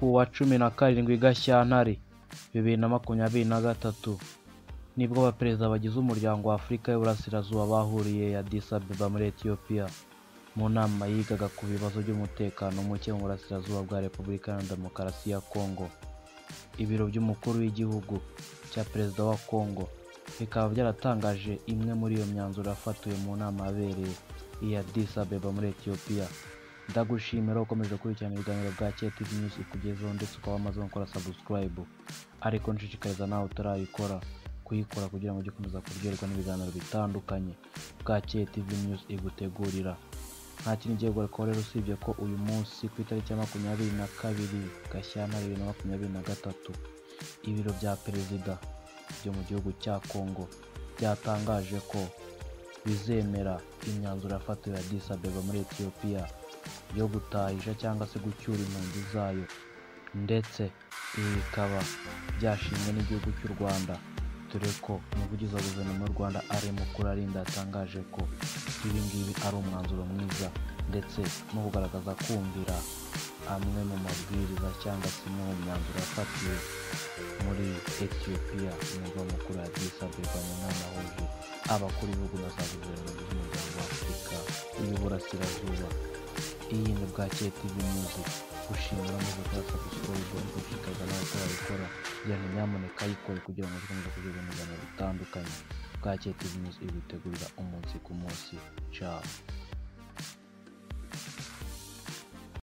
Ku wa 17 Gashyantare 2023 nibwo abaperezida bagize umuryango wa Afurika y'Uburasirazuba bahuriye Addis Abeba muri Ethiopia mu nama yigaga ku bibazo by'umutekano muke mu burasirazuba bwa Repubulika Iharanira Demokarasi ya Congo. Ibiro by'umukuru w'igihugu cya perezida wa Congo bikaba byaratangaje imwe muri iyo myanzuro yafatiwe mu nama yabereye i Addis Abeba muri Ethiopia. Ndagushimira ukomeje gukurikirana ibiganiro bwa TV News ikugezeho, ndetse ukaba wamaze gukora subscribe, ariko nshishikariza nawe utarayikora kuyikora kugira ngo ujye ukomeza kuryoherwa n'ibiganiro bitandukanye bwa TV News igutegurira. Nta kindi gihe gukora rero usibye ko uyu munsi ku itariki ya 22 Gashyantare 2023 ibiro bya perezida byo mu gihugu cya Congo byatangaje ko bizemera imyanzuro yafatiwe Addis Abeba muri Ethiopia yo gutahisha cyangwa se gucyura impunzi zayo, ndetse ibi bikaba byashimwe n'igihugu cy'u Rwanda, dore ko umuvugizi wa guverinoma y'u Rwanda Alain Mukurarinda yatangaje ko ibi ngibi ari umwanzuro mwiza ndetse no kugaragaza kumvira amwe mu mabwiriza cyangwa se imwe mu myanzuro yafatiwe muri Ethiopia mu murwa mukuru Addis Abeba mu nama yahuje abakuru b'ibihugu na za guverinoma z'umuryango wa Afurika y'Uburasirazuba. Iyi ni Bwakeye TV News, gushimira amaze gukora subscribe, ariko nshishikariza nawe utarayikora kugira ngo nyamuneka ayikore kugira ngo ukomeze kugira ibiganiro bitandukanye Bwakeye TV News igutegurira umunsi ku munsi. Ciao.